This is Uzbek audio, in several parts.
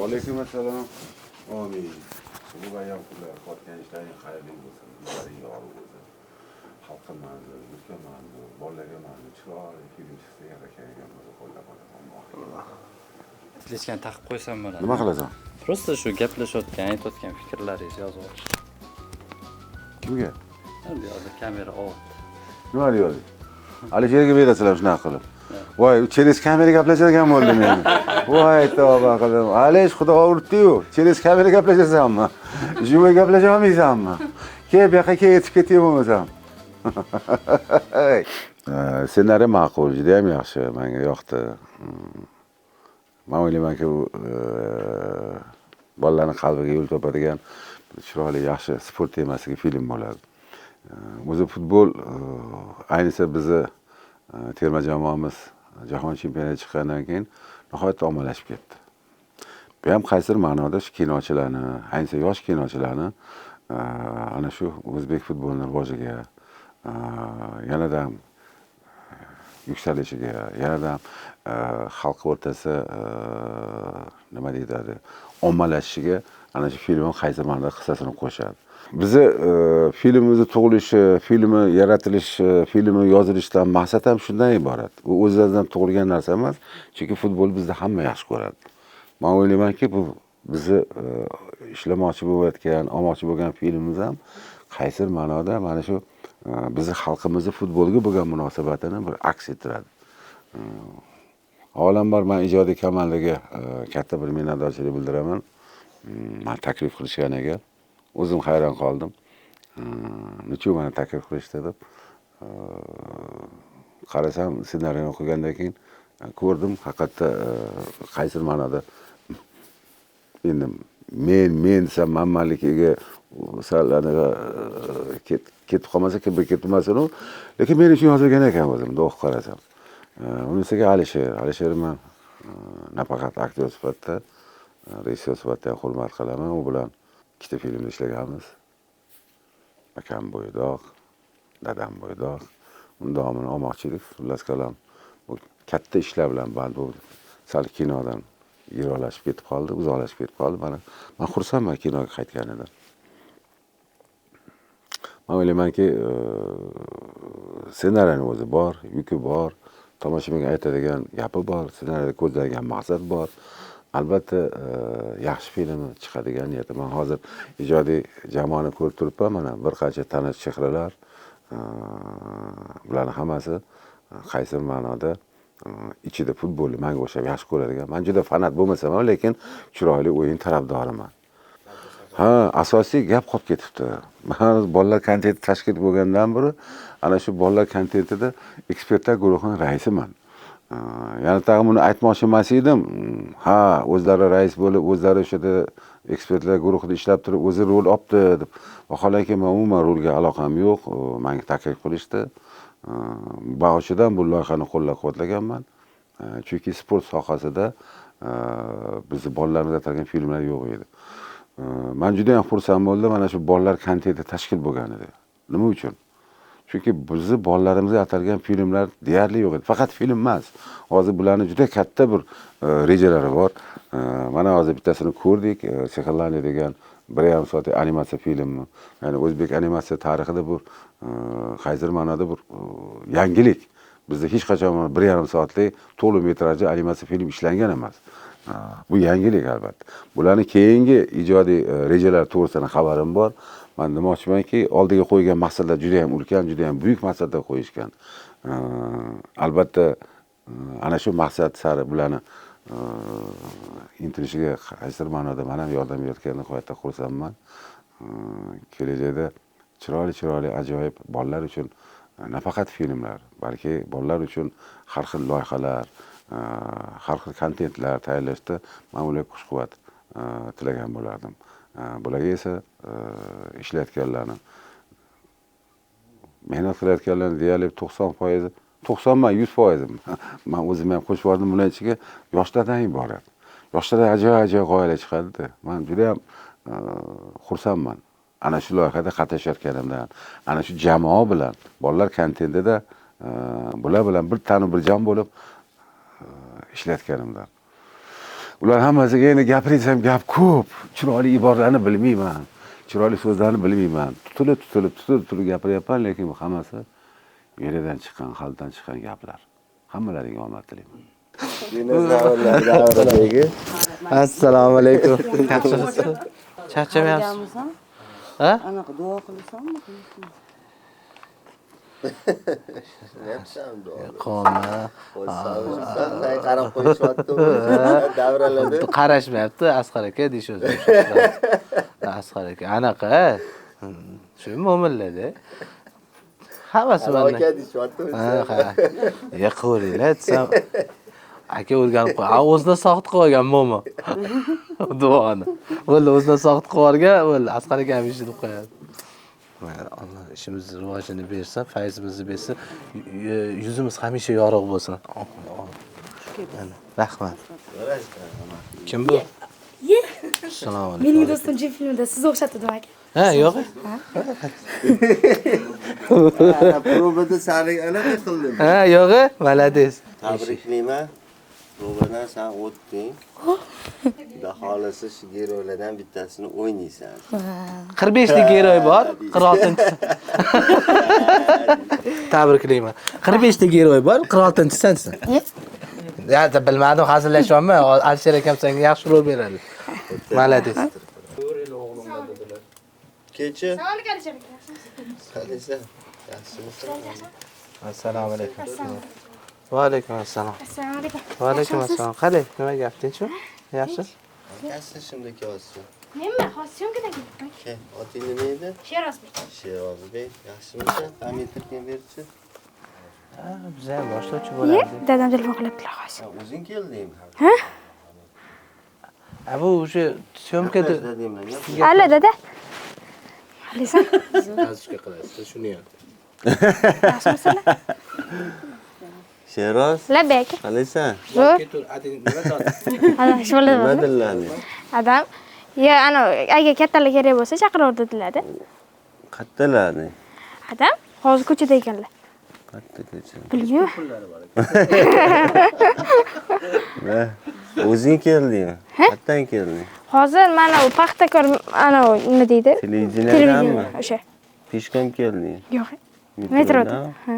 Alaykum assalom. Amin. Bu ayyom kunlar qilayotgan ishlaring xayrli bo'lsin, yo'llaring yorug' bo'lsin. Xalqqa manzur, yurtga manzur, bolalarga manzur, chiroyli film chiqsa yaratgan ekan bo'lsa qo'llab qolaman. Tiklashgan taqib qo'ysam bo'ladi. Nima qilasan? Просто shu gaplashayotgan, aytayotgan fikrlaringizni yozib olish. Kimga? Bu yoqda kamera olyapti. Nima deyapti? Alisherga berasizlar shunaqa qilib. Voy, через kamera gaplashadigan bo'ldim endi. Voy, tavba qildim. Alish, xudo urdi-yu. Через kamera gaplashasanmi? Живой gaplasha olmaysanmi? Kel, bu yoqqa kel, yetib ketay bo'lmasam. Ssenariy ma'qul, juda ham yaxshi, menga yoqdi. Man o'ylaymanki, bu bolalarning qalbiga yo'l topadigan chiroyli, yaxshi sport temasidagi film bo'ladi. O'zi futbol, ayniqsa bizni terma jamoamiz jahon chempionatiga chiqqandan keyin nihoyatda ommalashib ketdi. Bu ham qaysidir ma'noda shu kinochilarni, ayniqsa yosh kinochilarni ana shu o'zbek futbolini rivojiga, yanada yuksalishiga, yanada xalq o'rtasida, nima deyiladi, ommalashishiga ana shu film ham qaysi ma'noda hissasini qo'shadi. Bizni filmimizni tug'ilishi, filmi yaratilishi, filmi yozilishidan maqsad ham shundan iborat. U o'z-o'zidan tug'ilgan narsa emas, chunki futbol bizda hamma yaxshi ko'radi. Man o'ylaymanki, bu bizni ishlamoqchi bo'layotgan, olmoqchi bo'lgan filmimiz ham qaysidir ma'noda mana shu bizni xalqimizni futbolga bo'lgan munosabatini bir aks ettiradi. Avvalambor man ijodiy komandaga katta bir minnatdorchilik bildiraman. Man taklif qilishganiga o'zim hayron qoldim. Nechun meni taklif qilishdi deb. Qarasam, ssenariyni o'qigandan keyin ko'rdim, haqiqatda qaysidir ma'noda endi men desam manmanligiga sal anaqa ketib qolmasa, kibr ketmasin u, lekin men uchun yozilgan ekan o'zim bunday o'qib qarasam. Unisiga Alisher man nafaqat aktyor sifatida, rejissyor sifatida ham hurmat qilaman. U bilan ikkita filmda ishlaganmiz. Akam bo'ydoq, dadam bo'ydoq. Uni davomini olmoqchi edik. Xullas kalom, bu katta ishlar bilan band bo'ldi. Sal kinodan yiroqlashib ketib qoldi, uzoqlashib ketib qoldi. Mana men xursandman kinoga qaytganidan. Men o'ylaymanki, ssenariyning o'zi bor, yuki bor, tomoshabinga aytadigan gapi bor, ssenariyda ko'zlangan maqsad bor. Albatta, yaxshi film chiqadigan niyatim. Men hozir ijodiy jamoani ko'rib turibman, mana bir qancha tanish chehralar, bularning hammasi qaysi ma'noda ichida futbolni menga o'xshab yaxshi ko'radigan. Men juda fanat bo'lmasam ham, lekin chiroyli o'yin tarafdoriman. Ha, asosiy gap qolib ketibdi. Men bolalar kontenti tashkil bo'lgandan beri ana shu bolalar kontentida ekspertlar guruhining raisiman. Yana tag'in buni aytmoqchi emas edim. Ha, o'zlari rais bo'lib, o'zlari o'sha yerda ekspertlar guruhida ishlab turib, o'zi rol olibdi deb. Vaholanki men umuman rolga aloqam yo'q. Menga taklif qilishdi. Boshidan bu loyihani qo'llab-quvvatlaganman. Chunki sport sohasida bizni bolalarimizga atalgan filmlar yo'q edi. Men juda ham xursand bo'ldim mana shu bolalar kontenti tashkil bo'lganida. Nima uchun? Chunki bizni bolalarimizga atalgan filmlar deyarli yo'q edi. Faqat film emas. Hozir bularning juda katta bir rejalari bor. Mana hozir bittasini ko'rdik, Sehrlandiya degan 1,5 soatlik animatsiya filmi. Ya'ni o'zbek animatsiya tarixida bu qaysidir ma'noda bir yangilik. Bizda hech qachon 1,5 soatlik to'liq metrajli animatsiya film ishlangan emas. Bu yangilik albatta. Bularning keyingi ijodiy rejalari to'g'risida xabarim bor. Men demoqchimanki, oldiga qo'ygan maqsadlar juda ham ulkan, juda ham buyuk maqsadlar qo'yishgan. Albatta, ana shu maqsad sari bularni intilishiga qaysidir ma'noda men ham yordam berayotganimdan nihoyatda xursandman. Kelajakda chiroyli-chiroyli ajoyib bolalar uchun nafaqat filmlar, balki bolalar uchun har xil loyihalar, har xil kontentlar tayyorlashda men ularga kuch-quvvat tilagan bo'lardim. Bularga esa ishlayotganlarni, mehnat qilayotganlarni deyarli 90%, 90 100%. Men o'zim ham qo'shib yubordim bular ichiga, yoshlardan iborat. Yoshlardan ajoyib-ajoyib g'oyalar chiqadi. Men juda ham xursandman. Ana shu loyihada qatnashayotganimdan, ana shu jamoa bilan, bolalar kontentida bular bilan bir tanu bir jon bo'lib ishlayotganimdan. Ular hammasiga endi gapirsam gap ko'p. Chiroyli iboralarni bilmayman. Chiroyli so'zlarni bilmayman. Tutilib, tutilib, tutilib, tutilib gapiryapman, lekin bu hammasi yeridan chiqqan, qalbdan chiqqan gaplar. Hammalaringga omad tilayman. Dinozavrlar davridagi. Assalomu alaykum. Yaxshimisiz? Charchamayapsiz? Ha? Anaqa duo qilasanmi? Qolma. Sen qarab qo'yishyapti. Davralarda. Qarashmayapti Asqar aka deyish o'zi. Asqar aka anaqa shu mo'millada. Hammasi menda. Aka deyishyapti. Ha, ha. Yiqiveringlar desam aka o'rganib qo'y. O'zidan soqit qilib olgan mo'mi. Duoni. Bo'ldi, o'zidan soqit qilib yuborgan, bo'ldi. Asqar aka ham eshitib qo'yadi. Alloh ishimizni rivojini bersin, fayzimizni bersin, yuzimiz hamisha yorug' bo'lsin. Rahmat. Kim bu? Assalomu alaykum. Mening do'stim Jim filmida sizni o'xshatdim aka. Ha, yo'q. Probada sari anaqa qildim. Ha, yo'q, malades. Tabriklayman. Probadan sen o'tding. Xudo xolasa shu geroylardan bittasini o'ynaysan. 45 ta geroy bor, 46-chisi. Tabriklayman. 45 ta geroy bor, 46-chisi sensan. Ya, bilmadim, hazillashyapman. Alisher akam senga yaxshi rol beradi. Malades. Kecha. Assalomu alaykum Alisher aka. Qalaysan? Yaxshimisan? Assalomu alaykum. Va alaykum assalom. Assalomu alaykum. Va alaykum assalom. Qalay, nima gap, tinchmi? Yaxshi? Akasi shunda kelyapsiz. Menmi? Hozir syomkadan keldim. Ke, oting nima edi? Sherozbek. Sherozbek, yaxshimisan? Kompyuterga berchi. Ha, biz ham boshlovchi bo'lardik. Dadam telefon qilyaptilar hozir. O'zing keldingmi? Ha? Ha, bu o'sha syomkada. Allo dada. Qalaysan? Azizga qilasiz, shuni ham. Yaxshimisan? Sheroz. Labay aka. Qalaysan? Zo'r. Nima dedilar? Adam, ya ana agar kattalar kerak bo'lsa chaqiraver dedilar-da. Qattalar? Adam, hozir ko'chada ekanlar. Qatta ko'cha? Bilmayman. O'zing keldingmi? Qayerdan kelding? Hozir mana u Paxtakor ana u nima deydi? Televideniyadanmi? O'sha. Peshkom kelding? Yo'q. Metroda. Ha.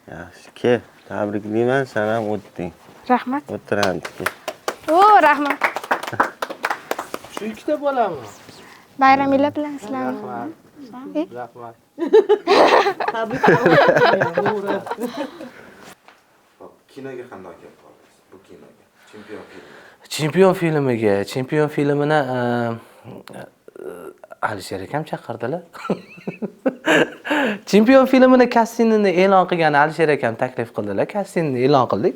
Yaxshi, kel. Tabriklayman, sen ham o'tding. Rahmat. O'tiramiz. O, rahmat. Shu ikkita bolami? Bayraminglar bilan sizlarni. Rahmat. Rahmat. Kinoga qanday kelib qoldingiz? Bu kinoga. Chempion filmi. Chempion filmiga, Chempion filmini Alisher akam chaqirdilar. Chempion filmini kastingini e'lon qilgan Alisher akam taklif qildilar. Kastingni e'lon qildik.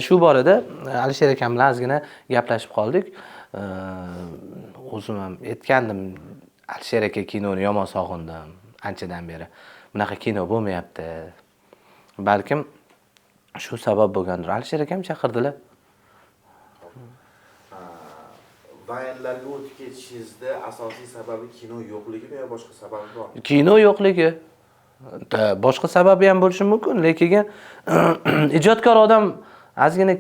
Shu borada Alisher akam bilan ozgina gaplashib qoldik. O'zim ham aytgandim, Alisher aka kinoni yomon sog'indim anchadan beri. Bunaqa kino bo'lmayapti. Balkim shu sabab bo'lgandir. Alisher akam chaqirdilar. Vaynlarga o'tib ketishingizda asosiy sababi kino yo'qligimi yo boshqa sababi bormi? Kino yo'qligi. Boshqa sababi ham bo'lishi mumkin, lekin ijodkor odam ozgina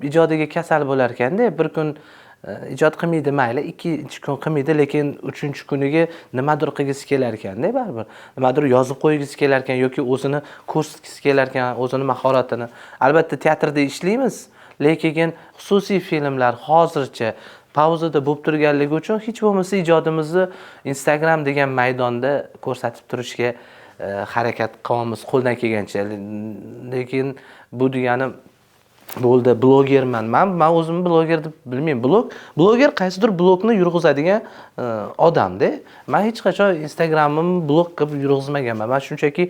ijodiga kasal bo'lar ekanda, bir kun ijod qilmaydi, mayli, ikkinchi kun qilmaydi, lekin uchinchi kuniga nimadir qilgisi kelar ekanda, baribir nimadir yozib qo'ygisi kelar ekan yoki o'zini ko'rsatgisi kelar ekan, o'zini mahoratini. Albatta teatrda ishlaymiz, lekin xususiy filmlar hozircha pauzada bo'lib turganligi uchun hech bo'lmasa ijodimizni Instagram degan maydonda ko'rsatib turishga harakat qilyapmiz qo'ldan kelgancha. Lekin bu degani bo'ldi, blogerman. Men o'zimni bloger deb bilmayman. Bloger qaysidir blogni yurg'izadigan odam-da. Men hech qachon Instagramimni blog qilib yurg'izmaganman. Men shunchaki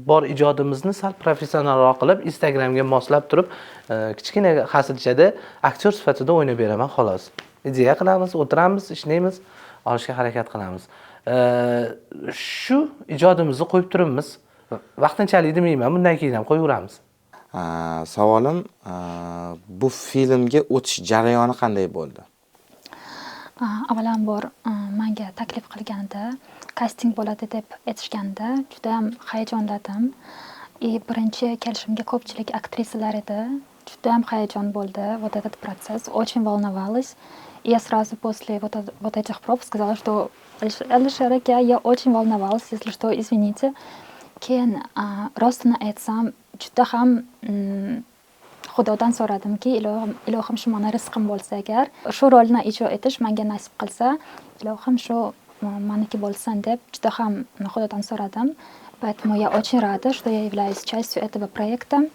bor ijodimizni sal professionalroq qilib Instagramga moslab turib, kichkina hazilchada aktyor sifatida o'ynab beraman xolos. Ideya qilamiz, o'tiramiz, ishlaymiz, olishga harakat qilamiz. Shu ijodimizni qo'yib turibmiz. Vaqtinchalik demayman, bundan keyin ham qo'yaveramiz. Savolim, bu filmga o'tish jarayoni qanday bo'ldi? Avvalambor menga taklif qilganda, kasting bo'ladi deb aytishganda juda ham hayajonlandim. Birinchi kelishimga ko'pchilik aktrisalar edi. Judayam hayajon bo'ldi вот этот процесс, очень волновалась. И я сразу после вот этих проб сказала, что Alisher aka, я очень волновалась, если что, извините. Keyin rostini aytsam, juda ham Xudodan so'radimki, ilohim, ilohim, shu mani rizqim bo'lsa agar, shu rolni ijro etish menga nasib qilsa, ilohim, shu maniki bo'lsin deb juda ham Xudodan so'radim. Поэтому я очень рада, что я являюсь частью этого проекта.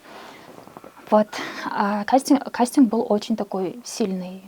Вот. А кастинг был очень такой сильный.